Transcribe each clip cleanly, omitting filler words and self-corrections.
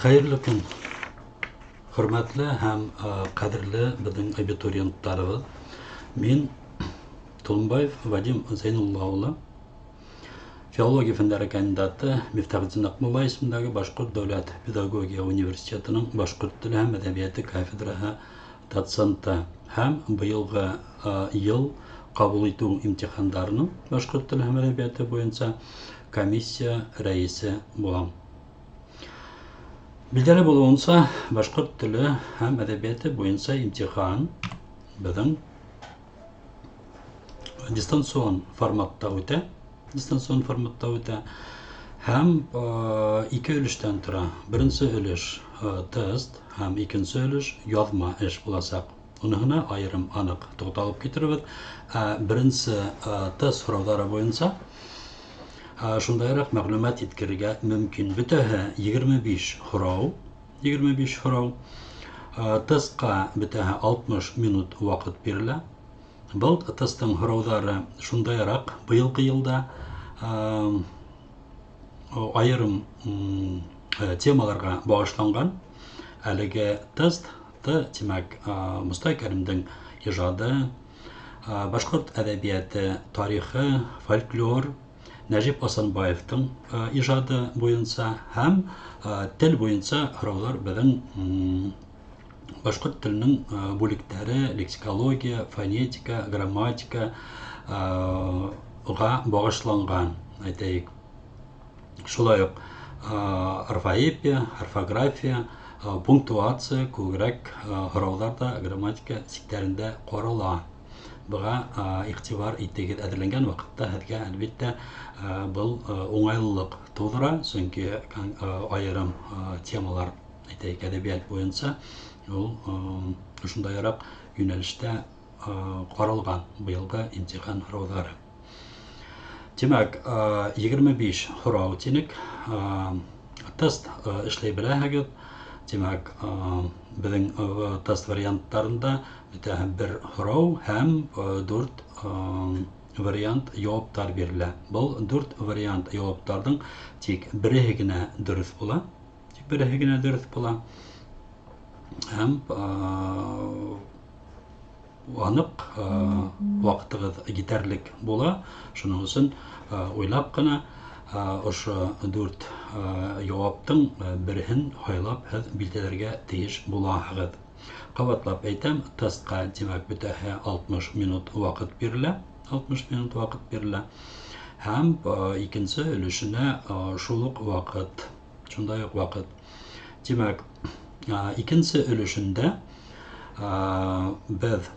Хәйерле көн, хөрмәтле һәм ҡәҙерле беҙҙең абитуриенттарыбыҙ. Мин Толомбаев Вадим Зәйнулла улы, филология фәндәре кандидаты, Мифтахетдин Аҡмулла исемендәге Башҡорт дәүләт педагогия университетының башҡорт теле һәм әҙәбиәте кафедраһы доценты һәм быйылғы йыл ҡабул итеү имтихандарының башҡорт теле һәм әҙәбиәте буйынса комиссия рәйесе булам. Билдәле булыуынса, башҡорт теле һәм әҙәбиәте буйынса имтихан беҙҙең дистанцион форматта үтә, дистанцион форматта үтә һәм ике өлөштән тора. Беренсе өлөш тест һәм икенсе өлөш яҙма эш буласаҡ. Уныһына айырым аныҡ туҡталып китербеҙ. Ә беренсе тест һорауҙары буйынса шундайыраҡ мәғлүмәт еткерергә мөмкин. Бөтәһе 25 һорау, 25 һорау. Тестҡа бөтәһе 60 минут ваҡыт бирелә. Был тесттың һорауҙары шундайыраҡ быйылғы йылда айырым темаларға бағышланған. Әлеге тест, тимәк, Мостай Кәримдең ижады, башҡорт әҙәбиәте тарихы, фольклор, Нәжип Асанбаевтың ижады буйынса һәм тел буйынса һорауҙар беҙҙең башҡорт теленең бүлектәре, лексикология, фонетика, грамматика ға бағышланған, әйтәйек. Шулай уҡ орфоэпия, орфография, пунктуация күберәк һорауҙар ҙа грамматика сиктәрендә ҡарала. Быға иғтибар итегеҙ, әҙерләнгән ваҡытта һеҙгә, әлбиттә, был уңайлылыҡ тыуҙыра, сөнки айырым темалар, әйтәйек, әҙәбиәт буйынса ул ошондайыраҡ йүнәлештә ҡаралған быйылғы имтихан һорауҙары. Тимәк, 25 һорау тинек. Тест эшләй беләһегеҙ. Тимәк, беҙҙең тест варианттарында бөтәһе бер һорау һәм 4 вариант яуаптар бирелә. Был 4 вариант яуаптарҙың тик береһе генә дөрөҫ була. Тик береһе генә дөрөҫ була. Һәм аныҡ ваҡытығыҙ етәрлек була. Шуның өсөн уйлап ҡына ошо 4 яуаптың береһен һайлап һеҙ билдәләргә тейеш булаһығыҙ. Ҡабатлап әйтәм, тестҡа, тимәк, бөтәһе 60 минут ваҡыт бирелә, 60 минут ваҡыт бирелә. Һәм икенсе өлөшөнә шул уҡ ваҡыт, шундай уҡ ваҡыт. Тимәк, икенсе өлөшөндә беҙ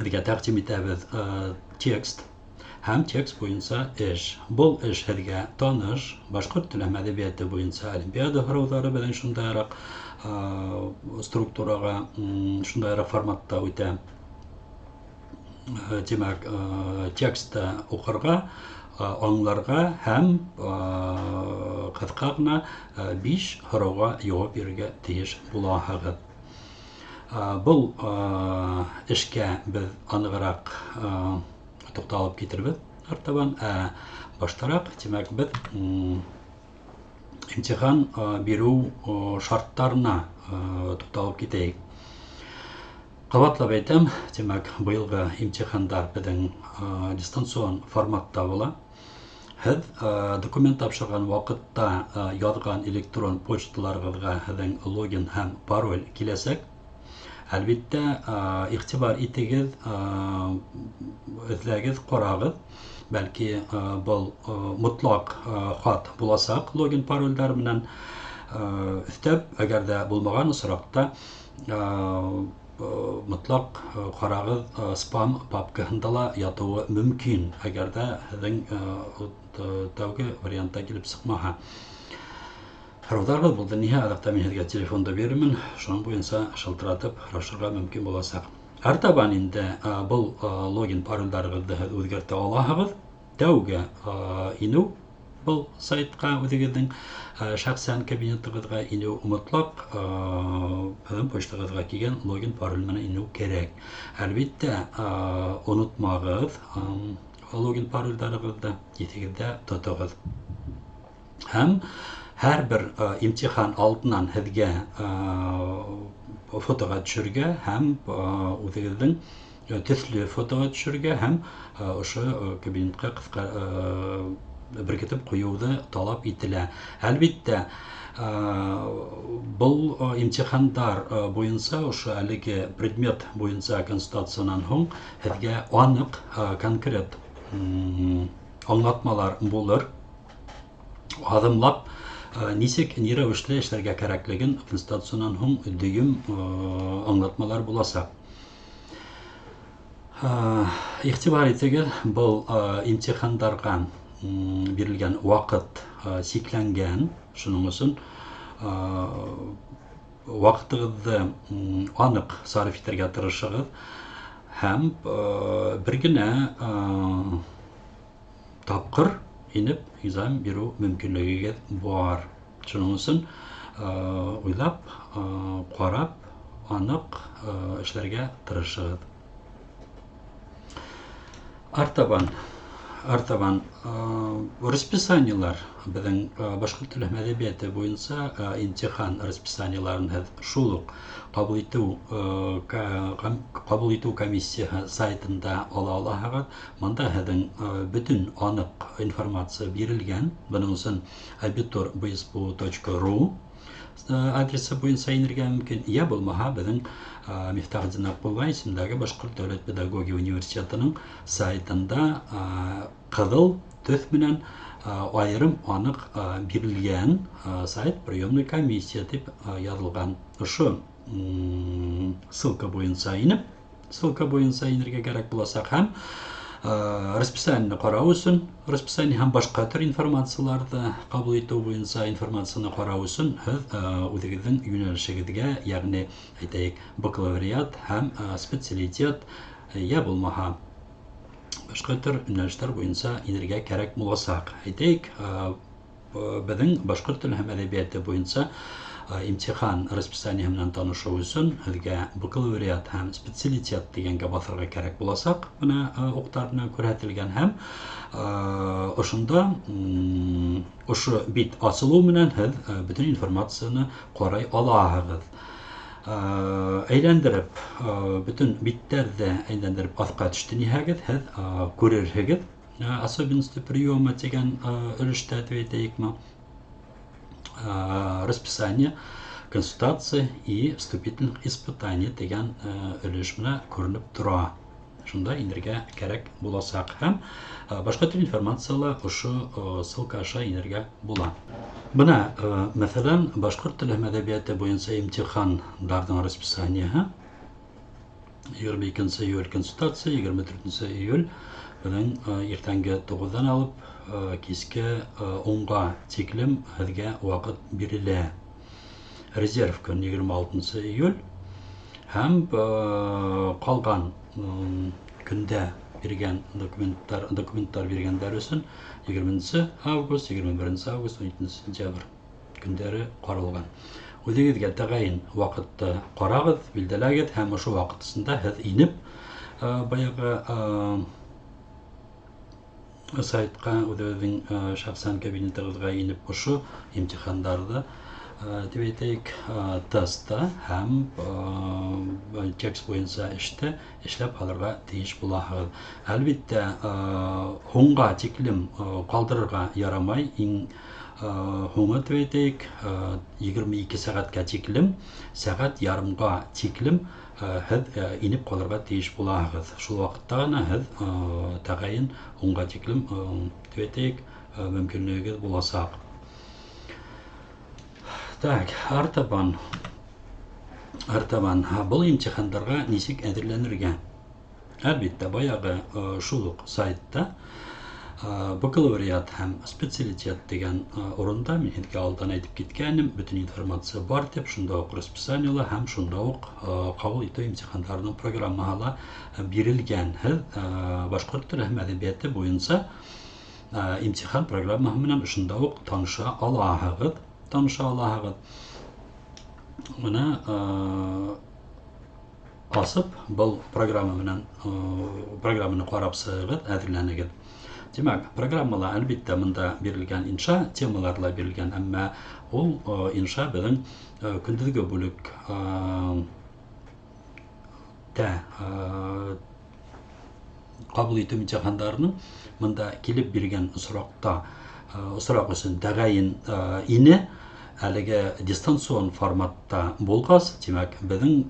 һеҙгә тәҡдим итәбеҙ текст һәм текст буйынса эш. Был эш һеҙгә таныш, башҡорт теле һәм әҙәбиәте буйынса олимпиада һорауҙары беҙҙең шундайыраҡ структураға, шундайыраҡ форматта үтә. Тимәк, текстты уҡырға, аңларға һәм ҡыҫҡа ғына 5 һорауға яуап бирергә тейеш булаһығыҙ. Был эшкә беҙ анығыраҡ туҡталып китербеҙ артабан. Ә баштараҡ, тимәк, беҙ имтихан биреү шарттарына туҡталып китәйек. Ҡабатлап әйтәм, тимәк, быйылғы имтихандар беҙҙең дистанцион форматта була. Һеҙ документ тапшырған ваҡытта яҙған электрон почталарығыҙға һеҙҙең логин һәм пароль киләсәк. Әлбиттә, иғтибар итегеҙ, эҙләгеҙ, ҡарағыҙ. Бәлки, был мотлаҡ хат буласаҡ логин парольдар менән. Өҫтәп, әгәр ҙә булмаған осраҡта, мотлаҡ ҡарағыҙ, спам папкаһында ла ятыуы мөмкин, әгәр ҙә һеҙҙең тәүге вариантта килеп сыҡмаһа. Һорауҙарығыҙ булды ниһә, аҙаҡта мин һеҙгә телефонды бирермен, шуның буйынса шылтыратып һорашырға мөмкин буласаҡ. Артабан инде был логин парольдарығыҙҙы һеҙ үҙгәртә алаһығыҙ. Тәүге инеү был сайтҡа үҙегеҙҙең шәхсән кабинетығыҙға инеү мотлаҡ һеҙҙең почтағыҙға килгән логин пароль менән инеү кәрәк. Әлбиттә, онотмағыҙ логин парольдарығыҙҙы, иҫегеҙҙә тотоғоҙ. Һәм Һәр бер имтихан алдынан һеҙгә фотоға төшөргә һәм үҙегеҙҙең төҫлө фотоға төшөргә һәм ошо кабинетҡа ҡыҫҡа беркетеп ҡуйыуҙы талап ителә. Әлбиттә, был имтихандар буйынса ошо әлеге предмет буйынса консультациянан һуң һеҙгә аныҡ конкрет аңлатмалар булыр. Аҙымлап нисек ни рәүешле эшләргә кәрәклеген консультациянан һуң дөйөм аңлатмалар буласаҡ. Иғтибар итегеҙ, был имтихандарға бирелгән ваҡыт сикләнгән, шуның өсөн ваҡытығыҙҙы аныҡ сарыф итергә тырышығыҙ һәм бер генә тапҡыр инеп экзамен биреү мөмкинлегегеҙ бар. Шуның өсөн уйлап, ҡарап, аныҡ эшләргә тырышығыҙ. Артабан расписаниелар беҙҙең башҡорт теле һәм әҙәбиәте буйынса имтихан расписаниеларын һеҙ шул уҡ ҡабул итеү комиссияһы сайтында ала алаһығыҙ. Бында һеҙҙең бөтөн аныҡ информация бирелгән. Бының өсөн abitur.bspu.ru адресы буйынса инергә мөмкин. Йә булмаһа, беҙҙең Мифтах Динаҡулла исемендәге Башҡорт дәүләт педагогия университетының сайтында ҡыҙыл төҫ менән айырым аныҡ бирелгән сайт приемный комиссия тип яҙылған. Ошо ссылка буйынса инеп, ссылка буйынса инергә кәрәк буласаҡ һәм расписаниены ҡарау өсөн, расписание һәм башҡа төр информацияларҙы ҡабул итеү буйынса информацияны ҡарау өсөн һеҙ үҙегеҙҙең йүнәлешегеҙгә, йәғни әйтәйек, бакалавриат һәм специалитет, йә булмаһа башҡа төр йүнәлештәр буйынса инергә кәрәк буласаҡ. Әйтәйек, беҙҙең башҡорт теле һәм әҙәбиәте буйынса имтихан расписаниеһы менән танышыу өсөн һеҙгә бакалавриат һәм специалитет тигәнгә баҫырға кәрәк буласаҡ. Бына уҡтар менән күрһәтелгән һәм ошонда ошо бит асылыу менән һеҙ бөтөн информацияны ҡарай алаһығыҙ. Әйләндереп, бөтөн биттәрҙе әйләндереп аҫҡа төштө ниһәгеҙ, һеҙ күрерһегеҙ особенности приема тигән өлөштә тип әйтәйекме, расписание консультации и вступительных испытаний тигән өлөш менә күренеп тора. Шунда инергә кәрәк буласаҡ һәм башҡа төр информацияла ошо ссылка аша инергә була. Бына, мәҫәлән, башҡорт теле һәм әҙәбиәте буйынса имтихандарҙың расписаниеһы 22 июль консультация, 24 июль беҙҙең иртәнге 9-ҙан алып киске 10-ға тиклем һеҙгә ваҡыт бирелә. Резерв көн 26 июль һәм ҡалған көндә биргән документтар биргәндәр өсөн 20 август, 21 август, 17 сентябрь көндәре ҡаралған. Үҙегеҙгә тәғәйен ваҡытты ҡарағыҙ, билдәләгеҙ һәм ошо ваҡыт эсендә һеҙ инеп баяғы сайтҡа, үҙегеҙҙең шәхсән кабинетығыҙға инеп ошо имтихандарҙы тип әйтәйек, тестта һәм текст буйынса эште эшләп алырға тейеш булаһығыҙ. Әлбиттә, һуңға тиклем ҡалдырырға ярамай. Иң һуңы тип әйтәйек, 22 сәғәткә тиклем, сәғәт ярымға тиклем һеҙ инеп ҡалырға тейеш булаһығыҙ. Шул ваҡытта ғына һеҙ тәғәйен унға тиклем тип әйтәйек, мөмкинлегегеҙ буласаҡ. Так, артабан был имтихандарға нисек әҙерләнергә? Әлбиттә, баяғы шул уҡ сайтта бакалавриат һәм специалитет тигән урында мин һеҙгә алдан әйтеп киткәнем, бөтөн информация бар тип, шунда уҡ расписаниела һәм шунда уҡ ҡабул итеү имтихандарының программаһы ла бирелгән. Һеҙ башҡорт теле һәм әҙәбиәте буйынса имтихан программаһы менән шунда уҡ таныша алаһығыҙ. Таныша алаһығыҙ. Бына асып был программа менән программаны ҡарап сығығыҙ, әҙерләнегеҙ. Тимәк, программала, әлбиттә, мында бирелгән инша темалар ла бирелгән, әммә ул инша беҙҙең көндөҙгө бүлек тә ҡабул итеү имтихандарының мында килеп биргән осраҡта осраҡ өсөн тәғәйен ине. Әлеге дистанцион форматта булғас, тимәк, беҙҙең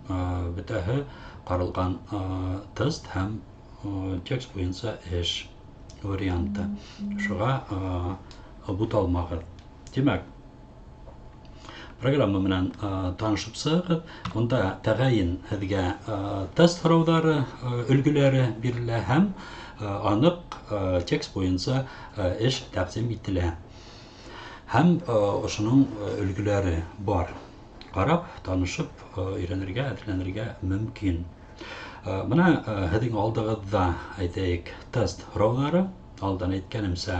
бөтәһе ҡаралған тест һәм текст буйынса эш варианты. Шуға буталмағыҙ. Тимәк, программа менән танышып сығығыҙ. Унда тәғәйен һеҙгә тест һорауҙары өлгөләре бирелә һәм аныҡ текст буйынса эш тәҡдим ителә. Һәм ошоноң өлгөләре бар. Ҡарап, танышып, өйрәнергә, әҙерләнергә мөмкин. Бына һеҙҙең алдығыҙҙа, әйтәйек, тест һорауҙары. Алдан әйткәнемсә,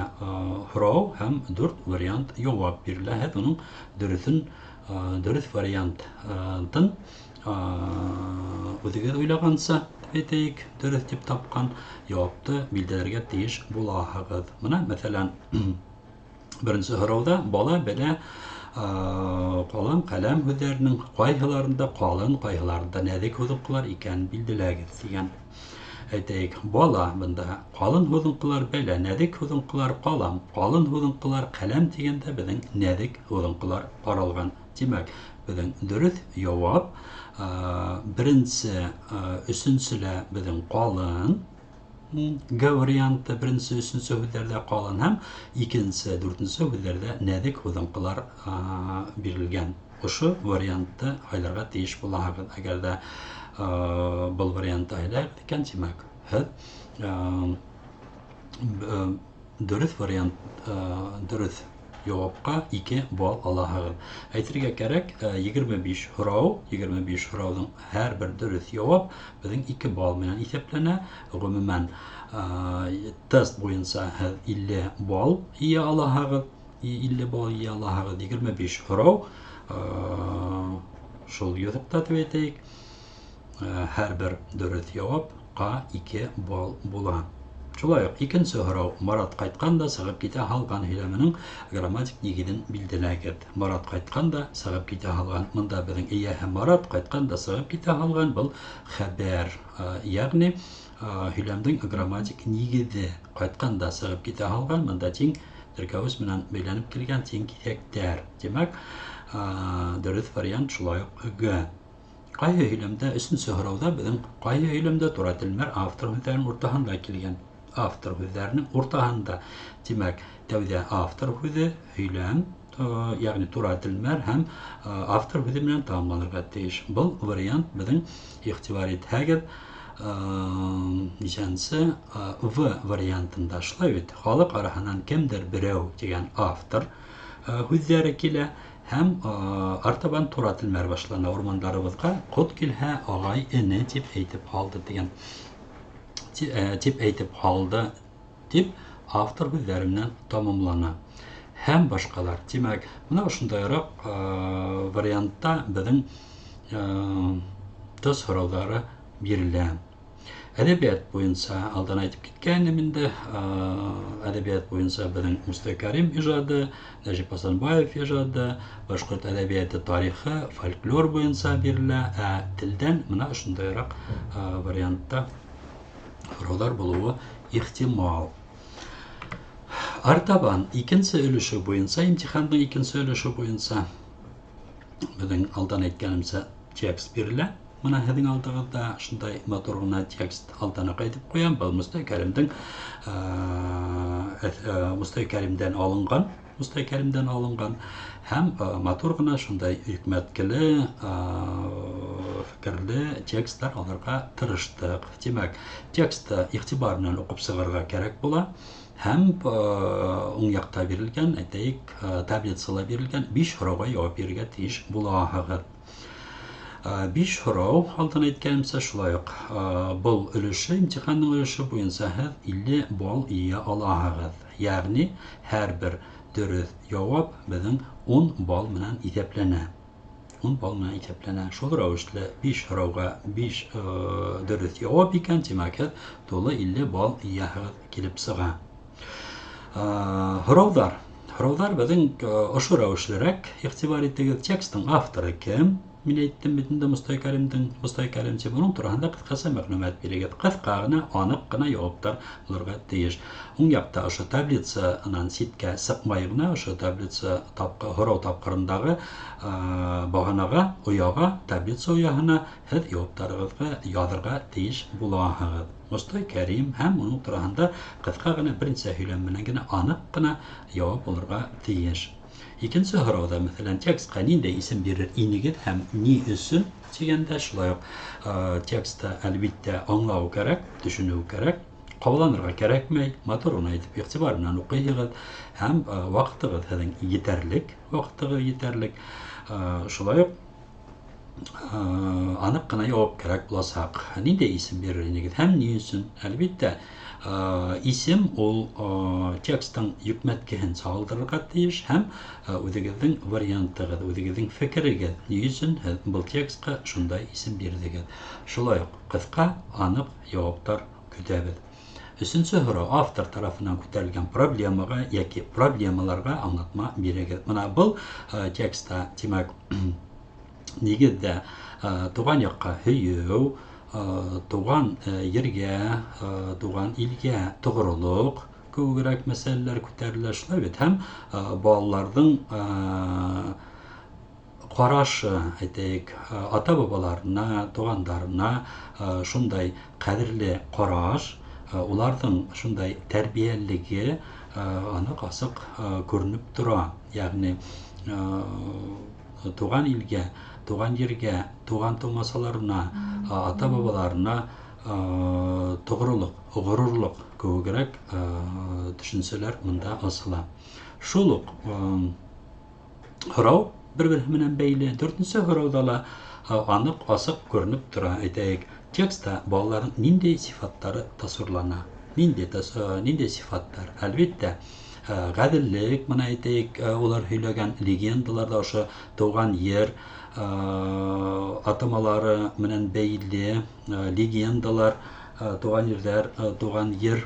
һорау һәм 4 вариант яуап бирелә. Һеҙ уның дөрөҫөн, дөрөҫ вариантын үҙегеҙ уйлағанса, әйтәйек, дөрөҫ тип тапҡан яуапты билдәләргә тейеш булаһығыҙ. Бына, мәҫәлән, беренсе һорауҙа бала белә ҡалам, ҡәләм һүҙҙәренең ҡайһыларында ҡалын, ҡайһыларында нәҙек һуҙынҡылар икәнен билдәләгеҙ тигән. Әйтәйек, бала бында ҡалын һуҙынҡылар, бәлә нәҙек һуҙынҡылар, ҡалам ҡалын һуҙынҡылар, ҡәләм тигәндә беҙҙең нәҙек һуҙынҡылар ҡаралған. Тимәк, беҙҙең дөрөҫ яуап беренсе, өсөнсөлә беҙҙең ҡалын, Г варианты беренсе, өсөнсө һүҙҙәрҙә ҡалын һәм икенсе, дүртенсе һүҙҙәрҙә нәҙек һуҙынҡылар бирелгән. Ошо вариантты һайларға тейеш булаһығыҙ. Әгәр ҙә был вариантты һайлайбыҙ икән, тимәк, һеҙ дөрөҫ вариант, дөрөҫ яуапҡа 2 балл алаһығыҙ. Әйтергә кәрәк, 25 һорау, 25 һорауҙың һәр бер дөрөҫ яуап беҙҙең 2 балл менән иҫәпләнә. Ғөмүмән, тест буйынса һеҙ 50 балл йыя алаһығыҙ, 50 балл йыя алаһығыҙ. 25 һорау, шул юҫыҡта тип әйтәйек, һәр бер дөрөҫ яуапҡа 2 балл була. Шулай уҡ икенсе һорау, Марат ҡайтҡан да сығып китә һалған һөйләменең грамматик нигеҙен билдәләгеҙ. Марат ҡайтҡан да сығып китә һалған. Бында беҙҙең эйәһе Марат ҡайтҡан да сығып китә һалған, был хәбәр, йәғни һөйләмдең грамматик нигеҙе. Ҡайтҡан да сығып китә һалған, бында тиң теркәүес менән бәйләнеп килгән тиң киҫәктәр. Тимәк, дөрөҫ вариант шулай уҡ Г. Ҡайһы һөйләмдә, өсөнсө һорауҙа беҙҙең ҡайһы һөйләмдә тура телмәр автор һүҙҙәренең уртаһында килгән? Автор һүҙҙәренең уртаһында. Тимәк, тәүҙә автор һүҙе, һөйләм, йәғни тура телмәр һәм автор һүҙе менән тамамланырға тейеш. Был вариант беҙҙең, иғтибар итһәгеҙ, нисәнсе, В вариантында. Шулай бит, халыҡ араһынан кемдер берәү тигән автор һүҙҙәре килә һәм артабан тура телмәр башлана. Урмандарыбыҙға ҡот килһә, ағай эне тип әйтеп һалды тигән. Тип әйтеп һалды тип автор һүҙҙәре менән тамамлана. Һәм башҡалар. Тимәк, бына ошондайыраҡ вариантта беҙҙең тест һорауҙары бирелә. Әҙәбиәт буйынса алдан әйтеп киткәнем инде, әҙәбиәт буйынса беҙҙең Мостай Кәрим ижады, Нәжип Асанбаев ижады, башҡорт әҙәбиәте тарихы, фольклор буйынса бирелә, ә телдән бына ошондайыраҡ вариантта һорауҙар булыуы ихтимал. Артабан икенсе өлөшө буйынса, имтихандың икенсе өлөшө буйынса беҙҙең алдан әйткәнемсә текст бирелә. Бына һеҙҙең алдығыҙҙа шундай матур ғына текст алдан уҡ әйтеп ҡуям. Был Мостай Кәримдең, Мостай Кәримдән алынған, Мостай Кәримдән алынған һәм матур ғына шундай йөкмәткеле, фекерле тексттар алырға тырыштыҡ. Тимәк, текстты иғтибар менән уҡып сығырға кәрәк була һәм уң яҡта бирелгән, әйтәйек, таблицала бирелгән 5 һорауға яуап бирергә тейеш булаһығыҙ. 5 һорау, алдан әйткәнемсә, шулай уҡ, был өлөшө, имтихандың өлөшө буйынса һеҙ 50 балл йыя алаһығыҙ. Йәғни һәр бер дөрөҫ яуап беҙҙең 10 балл менән иҫәпләнә. 10 балл менән иҫәпләнә. Шул рәүешле 5 һорауға 5 дөрөҫ яуап икән, тимәк, һеҙ тулы 50 балл йыяһығыҙ килеп сыға. Һорауҙар. Һорауҙар беҙҙең ошо рәүешлерәк, иғтибар итегеҙ, текстың авторы кем? Мин әйттем бит инде Мостай Кәримдең, Мостай Кәрим тип, уның тураһында ҡыҫҡаса мәғлүмәт бирегеҙ. Ҡыҫҡа ғына, аныҡ ҡына яуаптар булырға тейеш. Уң яҡта ошо таблицанан ситкә сыҡмай ғына, ошо таблица һорау тапҡырындағы бағанаға, ояға, таблица ояһына һеҙ яуаптарығыҙға яҙырға тейеш булаһығыҙ. Мостай Кәрим һәм уның тураһында ҡыҫҡа ғына бер нисә һөйләм менән генә аныҡ ҡына яуап булырға тейеш. Икенсе һорауҙа, мәҫәлән, текстҡа ниндәй исем бирер инегеҙ һәм ни өсөн тигәндә, шулай уҡ текстты әлбиттә аңлау кәрәк, төшөнөү кәрәк, ҡабаланырға кәрәкмәй, матур ғына итеп иғтибар менән уҡыйһығыҙ һәм ваҡытығыҙ һеҙҙең етәрлек, ваҡытығыҙ етәрлек. Шулай уҡ аныҡ ҡына яуап кәрәк буласаҡ. Ниндәй исем бирер инегеҙ һәм ни өсөн? Әлбиттә, исем ул текстың йөкмәткеһен сағылдырырға тейеш һәм үҙегеҙҙең вариантығыҙ, үҙегеҙҙең фекерегеҙ, ни өсөн һеҙ был текстҡа шундай исем бирҙегеҙ. Шулай уҡ ҡыҫҡа, аныҡ яуаптар көтәбеҙ. Өсөнсө һорау: автор тарафынан күтәрелгән проблемаға йәки проблемаларға аңлатма бирегеҙ. Бына был текста, тимәк, нигеҙҙә тыуған яҡҡа һөйөү, тыуған ергә, тыуған илгә тоғролоҡ кеүегерәк мәсьәләләр күтәрелә, шулай бит, һәм балаларҙың ҡарашы, әйтәйек, ата-бабаларына, туғандарына шундай ҡәҙерле ҡараш, уларҙың шундай тәрбиәлеге аныҡ асыҡ күренеп тора. Йәғни тыуған илгә, тыуған ергә, тыуған тыумасаларына, ата-бабаларына тоғролоҡ, ғорурлыҡ кеүегерәк төшөнсәләр бында асыла. Шул уҡ һорау бер-береһе менән бәйле. Дүртенсе һорауҙа ла аныҡ асыҡ күренеп тора. Әйтәйек, текста балаларҙың ниндәй сифаттары тасвирлана? Ниндәй сифаттар? Әлбиттә, ғәҙеллек, бына әйтәйек, улар һөйләгән легендаларҙа ошо тыуған ер атамалары менән бәйле легендалар, тыуған ерҙәр, тыуған ер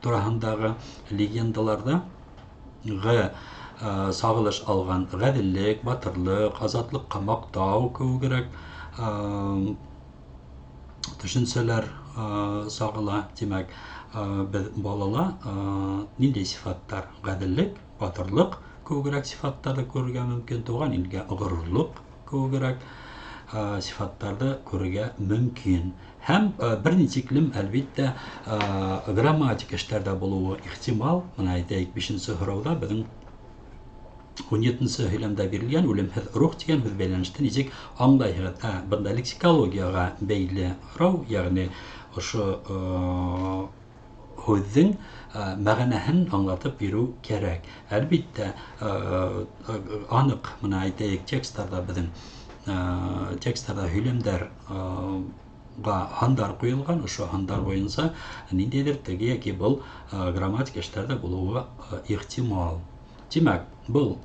тураһындағы легендаларҙа сағылыш алған ғәҙеллек, батырлыҡ, азатлыҡҡа маҡтау кеүегерәк төшөнсәләр сағыла. Тимәк, беҙ балала ниндәй сифаттар? Ғәҙеллек, батырлыҡ кеүегерәк сифаттарҙы күрергә мөмкин, тыуған илгә ғорурлыҡ кеүегерәк сифаттарҙы күрергә мөмкин. Һәм бер ни тиклем, әлбиттә, грамматик эштәр ҙә булыуы ихтимал. Бына әйтәйек, бишенсе һорауҙа беҙҙең 17-нсе һөйләмдә бирелгән үлемһеҙ рух тигән һүҙ бәйләнеште нисек аңлайһығыҙ? Бында лексикологияға бәйле һорау, йәғни ошо һүҙҙең мәғәнәһен аңлатып биреү кәрәк. Әлбиттә, аныҡ, бына әйтәйек, текстарҙа беҙҙең текстарҙа һөйләмдәр һандар ҡуйылған, ошо һандар буйынса ниндәйҙер теге йәки был грамматик эштәр ҙә булыуы ихтимал. Тимәк, был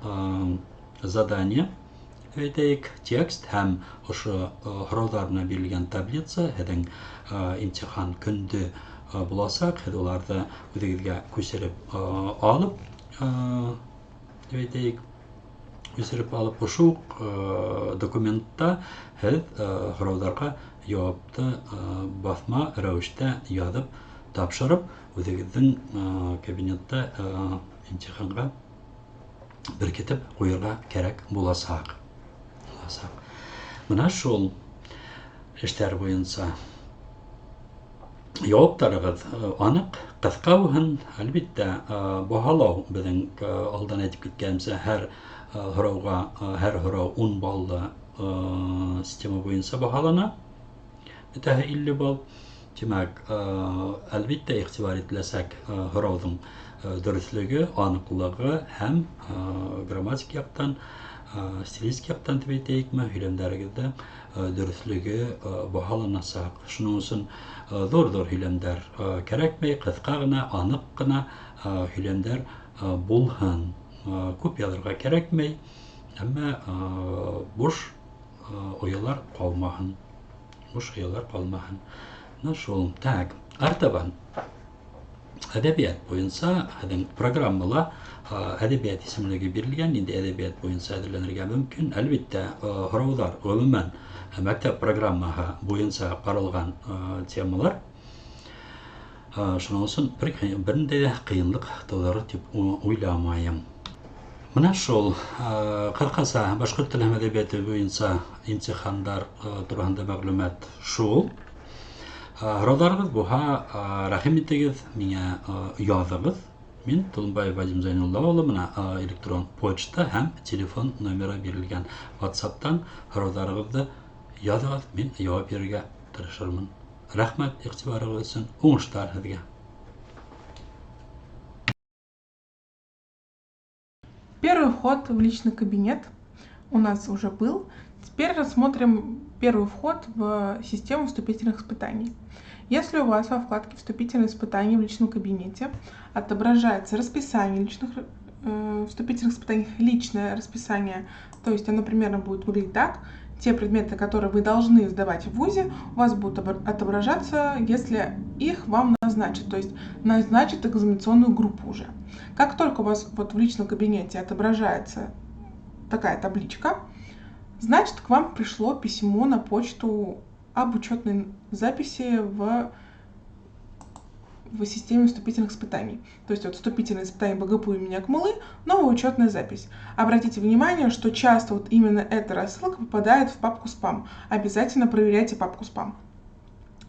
задание, әйтәйек, текст һәм ошо һорауҙар менән бирелгән таблица һеҙҙең имтихан көндө буласаҡ. Һеҙ уларҙы үҙегеҙгә күсереп алып, тип әйтәйек, күсереп алып, ошо уҡ документта һеҙ һорауҙарға яуапты баҫма рәүештә яҙып, тапшырып, үҙегеҙҙең кабинетта имтиханға беркетеп ҡуйырға кәрәк буласаҡ. Бына шул эштәр буйынса яуаптарығыҙ аныҡ, ҡыҫҡа булһын. Әлбиттә, баһалау беҙҙең алдан әйтеп киткәнемсә, һәр һорауға, һәр һорау 10 баллы система буйынса баһалана. Бөтәһе 50 балл. Тимәк, әлбиттә, иғтибар ителәсәк һорауҙың дөрөҫлөгө, аныҡлығы һәм грамматик яҡтан, стилистик яҡтан тип әйтәйекме, һөйләмдәрегеҙҙә дөрөҫлөгө баһаланасаҡ. Шуның өсөн ҙур-ҙур һөйләмдәр кәрәкмәй, ҡыҫҡа ғына, аныҡ ҡына һөйләмдәр булһын. Күп яҙырға кәрәкмәй, әммә буш оялар ҡалмаһын. Буш оялар ҡалмаһын. Бына шул. Так, артабан. Әҙәбиәт буйынса һеҙҙең программала әҙәбиәт исемлеге бирелгән, ниндәй әҙәбиәт буйынса әҙерләнергә мөмкин. Әлбиттә, һорауҙар ғөмүмән мәктәп программаһы буйынса ҡаралған темалар. Шуның өсөн бер ниндәй ҙә ҡыйынлыҡ тыуҙырыр тип уйламайым. Мына шул ҡыҫҡаса башҡорт теле һәм әҙәбиәте буйынса имтихандар тураһында мәғлүмәт шул. Һорауҙарығыҙ булһа, рәхим итегеҙ, миңә яҙығыҙ. Мин Толомбаев Вадим Зайнулла улы, мына электрон почта һәм телефон номеры бирелгән. WhatsApp-тан һорауҙарығыҙҙы яҙығыҙ, мин яуап бирергә тырышырмын. Рәхмәт иғтибарығыҙ өсөн, уңыштар һеҙгә. Первый вход в личный кабинет у нас уже был. Теперь рассмотрим первый вход в систему вступительных испытаний. Если у вас во вкладке «Вступительные испытания» в личном кабинете отображается расписание личных вступительных испытаний, личное расписание, то есть оно примерно будет выглядеть так: те предметы, которые вы должны сдавать в вузе, у вас будут отображаться, если их вам назначат, то есть назначат экзаменационную группу уже. Как только у вас вот в личном кабинете отображается такая табличка, значит, к вам пришло письмо на почту об учетной записи в системе вступительных испытаний. То есть вот вступительные испытания БГПУ имени Акмуллы, новая учетная запись. Обратите внимание, что часто вот именно эта рассылка попадает в папку спам. Обязательно проверяйте папку спам.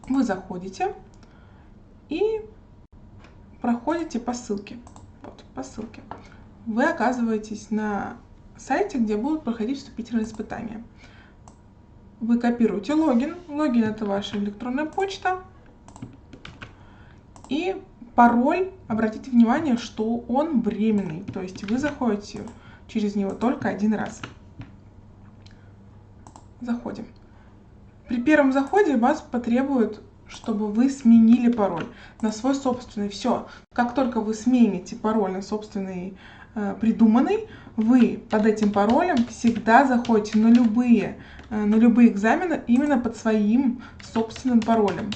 Вы заходите и проходите по ссылке. Вот, по ссылке. Вы оказываетесь на сайте, где будут проходить вступительные испытания. Вы копируете логин. Логин — это ваша электронная почта. И пароль, обратите внимание, что он временный, то есть вы заходите через него только один раз. Заходим. При первом заходе вас потребуют, чтобы вы сменили пароль на свой собственный. Все. Как только вы смените пароль на собственный придуманный, вы под этим паролем всегда заходите на любые экзамены именно под своим собственным паролем.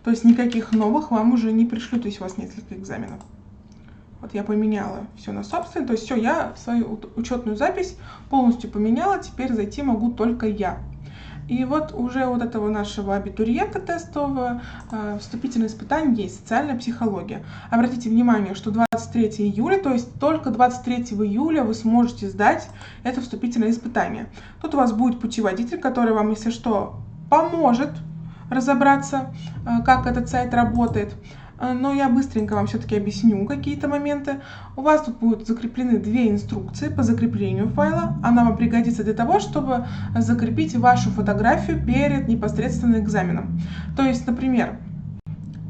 То есть никаких новых вам уже не пришлют, если у вас несколько экзаменов. Вот я поменяла все на собственный, то есть все, я свою учетную запись полностью поменяла, теперь зайти могу только я. И вот уже вот этого нашего абитуриента тестового вступительное испытание есть, социальная психология. Обратите внимание, что 23 июля, то есть только 23 июля вы сможете сдать это вступительное испытание. Тут у вас будет путеводитель, который вам, если что, поможет разобраться, как этот сайт работает. Но я быстренько вам все-таки объясню какие-то моменты. У вас тут будут закреплены две инструкции по закреплению файла. Она вам пригодится для того, чтобы закрепить вашу фотографию перед непосредственно экзаменом. То есть, например,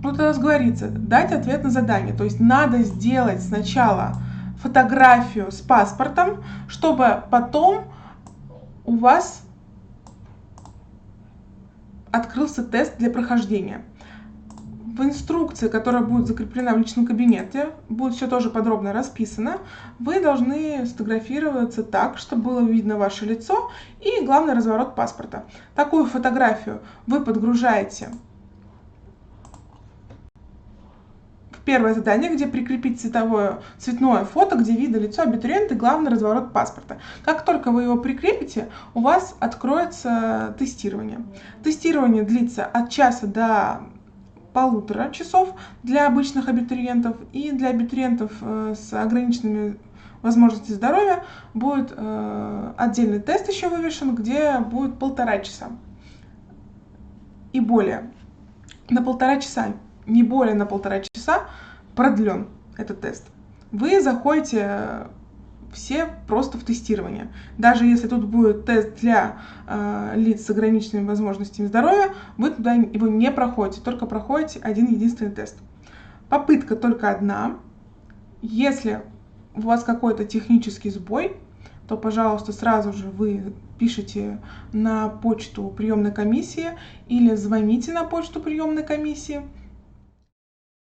тут у нас говорится дать ответ на задание. То есть надо сделать сначала фотографию с паспортом, чтобы потом у вас открылся тест для прохождения. В инструкции, которая будет закреплена в личном кабинете, будет все тоже подробно расписано. Вы должны сфотографироваться так, чтобы было видно ваше лицо и, главное, разворот паспорта. Такую фотографию вы подгружаете в первое задание, где прикрепить цветное фото, где видно лицо абитуриента и, главное, разворот паспорта. Как только вы его прикрепите, у вас откроется тестирование. Тестирование длится от часа до 1,5 часов для обычных абитуриентов, и для абитуриентов с ограниченными возможностями здоровья будет отдельный тест еще вывешен, где будет 1,5 часа и более. На 1,5 часа, не более на 1,5 часа продлен этот тест. Вы заходите все просто в тестирование. Даже если тут будет тест для лиц с ограниченными возможностями здоровья, вы туда его не проходите, только проходите один единственный тест. Попытка только одна. Если у вас какой-то технический сбой, то, пожалуйста, сразу же вы пишите на почту приемной комиссии или звоните на почту приемной комиссии.